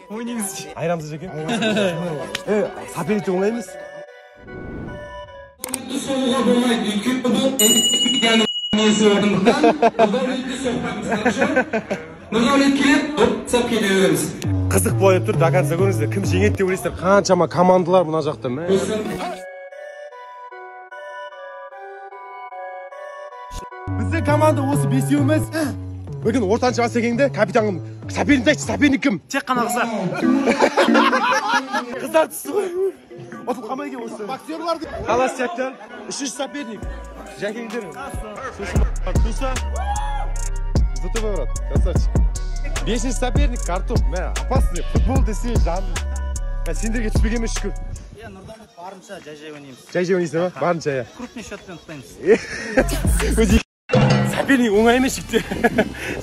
Ойнаймыз. Айырамыз жеке. Соперник оңай емес. Соғуға болмайды, өйткені бұл несі орындықтан Нұрдәулетті соқпаймыз, хорошо? Нұрдәулет келеді, ұтсап кете береміз. Қызық болып тұр, до конца көріңіздер. Кім жеңеді деп ойлайсыздар? Қаншама командалар мына жақта. Біздің команда осы бесеуіміз. Бүгін ортаншы Асекеңді капитан, соперник айтшы, соперник кім? Тек қана қыздар. Қыздар түсті ғой. Ұтылып қалмай екен осы. Боксерлар. Холостяктар. Үшінші соперник. Жәкеңдер. Туса. ЗТБ, брат, красавчик. Бесінші соперник картоп. Мә, опасный. Футбол десе жан. Сендерге түспеген ме, шүкір. Иә, Нұрдәулет, барынша жай-жай ойнаймыз. Жай-жай ойнайсыңдар ма? Барынша, иә. Крупный счетпен ұтпаймыз. Соперник оңай емес, жігіттер.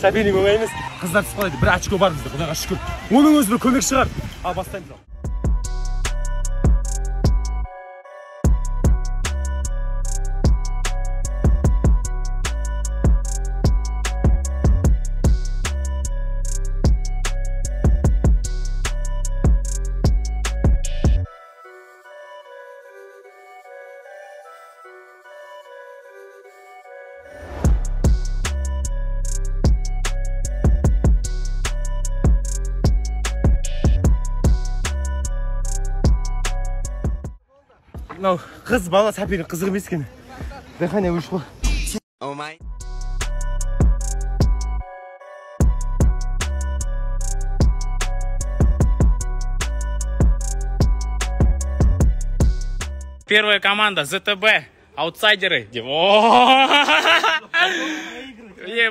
Соперник оңай емес. Қыздар түсіп қалайды. Бір очко бар бізде, құдайға шүкір. Оның өзі бір көмек шығар. Ал бастаймыз. Мынау қыз бала соперник қызық емес екен. Дыхание ушло. Первая команда ЗТБ, аутсайдеры.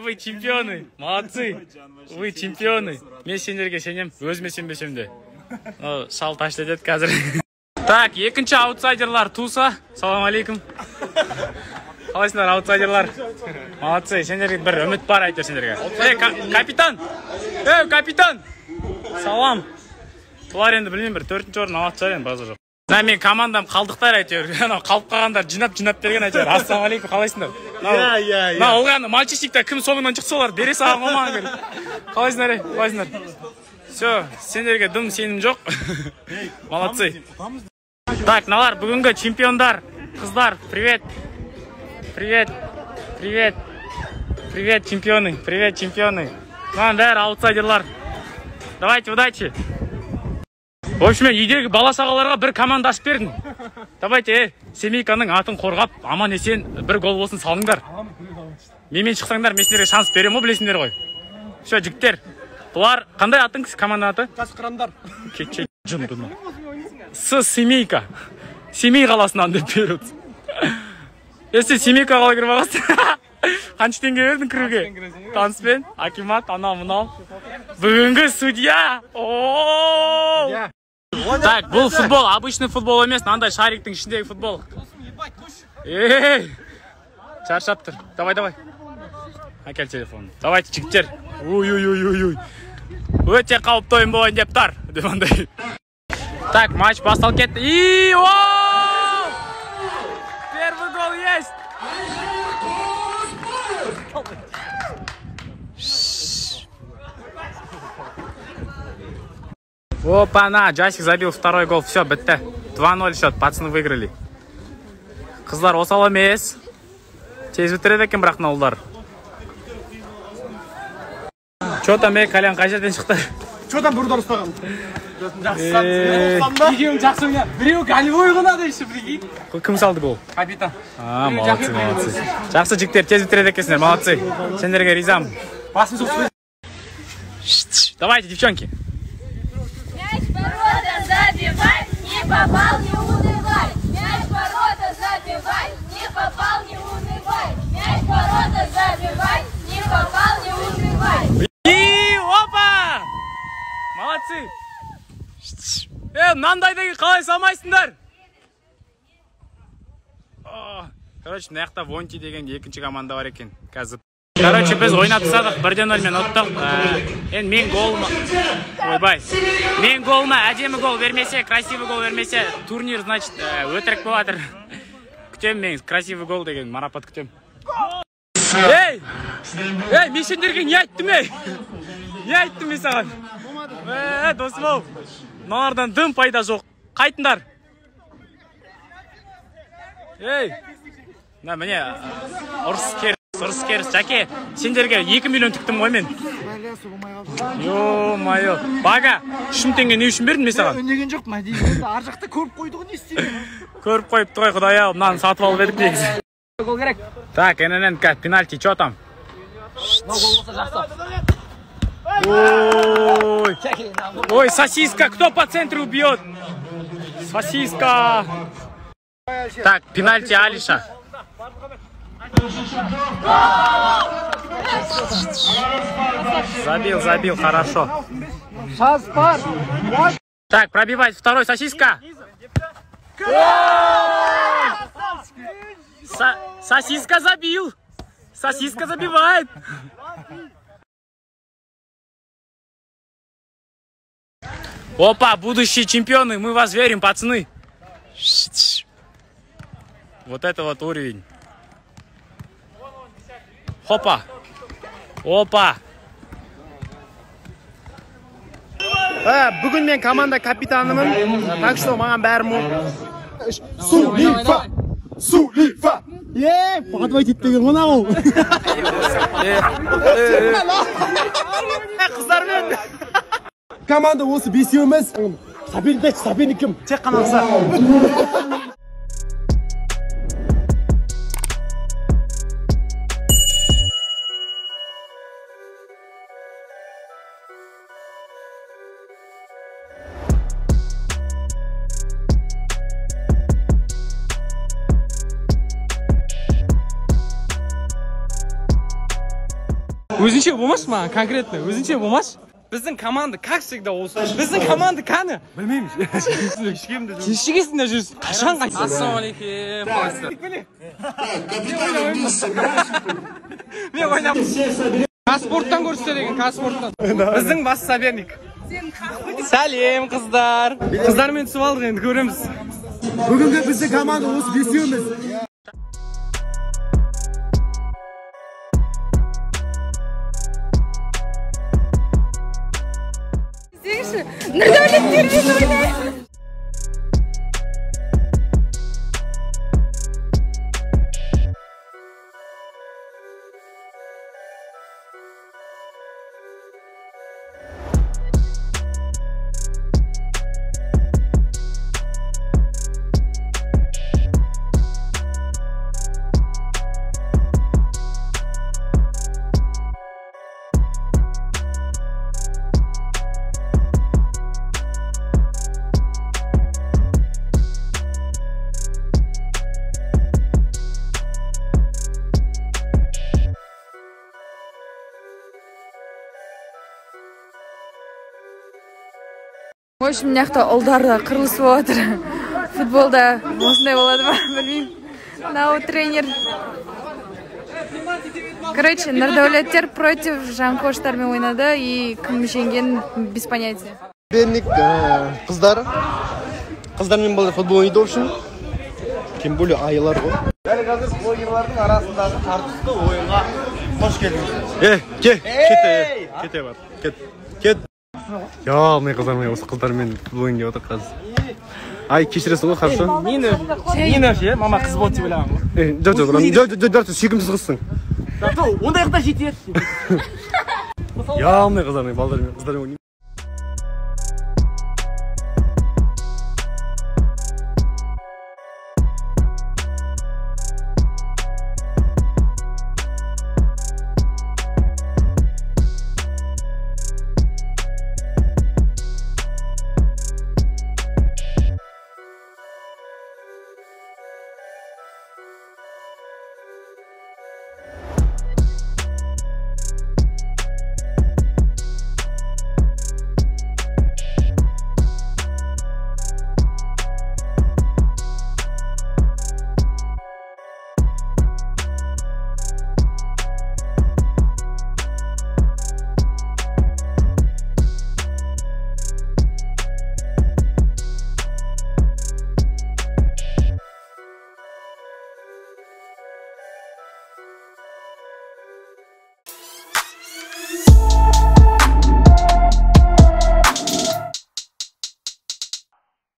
Вы чемпионы, молодцы. Вы чемпионы. Мен сендерге сенем, өзіме сенбесем де. Шал ташты деді қазір. Так, екінші аутсайдерлар Туса. Салам алейкум. Қалайсыңдар, аутсайдерлар? Молодцы, сендерге бір үміт бар әйтеуір сендерге. Эй, капитан! Эй, капитан! Салам. Бұлар енді білмеймін, бір төртінші орын алатын шығар енді, базар жоқ. Мына мен командам қалдықтар әйтеуір. Анау қалып қалғандар жинап-жинап берген әйтеуір. Ассалаумағалейкум, қалайсыңдар? Иә, иә. Мына ылғи мальчишникта кім соңынан шықса олар бере салған ғой маған. Қалайсыңдар, ей, қалайсыңдар? Все, сендерге дым сенім жоқ. Молодцы. Так, мыналар бүгінгі чемпиондар. Қыздар, привет. Привет. Привет. Привет, чемпионы. Привет, чемпионы. Мынаның бәрі аутсайдерлар. Давайте, удачи. В общем, мен үйдегі бала шағаларға бір команда ашып бердім. Давайте, семейканың атын қорғап, аман есен бір гол болсын салыңдар. Менімен шықсаңдар, мен сендерге шанс беремін ғой, білесіңдер ғой. Все, жігіттер. Бұлар қандай атың, команданың аты? Қасқырандар. Кетші, жынды. С семейка. Семей қаласынан деп беріп. Сен семейка қалай кіріп алғансың? Қанша теңге бердің кіруге? Таныспен, акимат, анау мынау. Бүгінгі судья. О! Так, бұл футбол, обычный футбол емес, мынандай шариктің ішіндегі футбол. Ей! Шаршап тұр. Давай, давай. Әкел телефонын. Давайте, жігіттер. Ой-ой-ой-ой. Өте қауіпті ойын болайын деп тұр. Деп андай. Так, матч басталып кетті. И, о! Первый гол есть. Опа-на, Джасик забил второй гол. Все, бітті. 2-0 счет, пацаны выиграли. Қыздар осал емес. Тез бітіреді екен бірақ мына ұлдар. Че там, ей, Колян, қай жерден шықты? Че там, бір удар ұстаған. Екеуің жақсы ойнады. Біреуі голевой қылады еще, прикинь. Кім салды гол? Капитан. А, молодцы, молодцы. Жақсы жігіттер, тез бітіреді екенсіңдер, молодцы. Сендерге ризамын. Басын соқсын. Давайте, девчонки. Мяч в ворота забивай, не попал, не унывай. Мяч в ворота забивай, не попал, не унывай. Мяч в ворота забивай, не попал, не унывай. И опа! Молодцы! Мынандай деген қалай салмайсыңдар? Короче, мына жақта Вонти деген екінші команда бар екен. Қазір. Короче, біз ойнап тастадық, 1-0 мен ұттық. Енді мен голыма, ойбай. Мен голыма әдемі гол бермесе, красивый гол бермесе, турнир, значит, өтірік болып жатыр. Күтем мен красивый гол деген марапат күтем. Ей! Ей, мен сендерге не айттым, ей? Не айттым мен саған? Досым ау, мыналардан дым пайда жоқ. Қайтыңдар. Ей, мына міне ұрыс керіс, ұрыс керіс. Жәке, сендерге 2 миллион тіктім ғой мен. Ё-моё. Бага, 3000 теңге не үшін бердім мен саған? Үндеген жоқпын, әдейі. Ар жақта көріп қойды ғой, не істеймін? Көріп қойыпты ғой, құдай ау, мынаны сатып алып едік негізі. Гол керек. Так, ННН, пенальти, чё там? Мынау гол болса жақсы. Ой, ой, сосиска, кто по центру убьет? Сосиска. Так, пенальти Алиша. Забил, забил, хорошо. Так, пробивать второй, сосиска. Сосиска забил. Сосиска забивает. Опа, будущие чемпионы, мы вас верим, пацаны. Вот это вот уровень. Хопа. Опа. Бүгін мен команда капитанымын, так что маған бәрі мол. Сулифа! Сулифа! Подвойт етпеген ғой ол. Қыздармен. Команда осы бесеуіміз. Соперник айтшы, соперник кім? Тек қана қыздар. Өзінше болмашы маған, конкретно, өзінше болмашы. Біздің команда, как всегда, осы. Біздің команда кәні? Білмеймін. Кешігесің де жүрсің. Қашан қайтсың? Ассалаумағалейкум. Мен ойнап. Казспорттан көрсетсе деген, Казспорттан. Біздің бас соперник. Сәлем, қыздар. Қыздармен түсіп алдық енді, көреміз. Бүгінгі біздің команда осы бесеуіміз. Нұрдәулеттермен ойнаймыз. В общем, мына жақта ұлдар да қырылысып отыр. Футболда осындай болады ма, білмеймін. Мынау тренер. Короче, Нұрдәулеттер против Жанқоштармен ойнады, и кім жеңген без понятия. Соперник қыздар. Қыздармен балдар футбол ойнайды, в общем. Тем более айылар ғой. Дәл қазір блогерлардың арасындағы тартысты ойынға қош келдіңіз. Кет, кете бар. Кет. Кет. Я, мен қыздармен, осы қыздармен футбол ойнап отыр қазір. Ай, кешіресің ғой, хорошо? Мені ше, мама қыз болды деп ойлаған ғой. Жоқ, жоқ, жоқ, жоқ, сүйкімсіз қызсың. Ондайға да жетеді. Я, мен қыздармен, балдармен, қыздармен ойнаймын.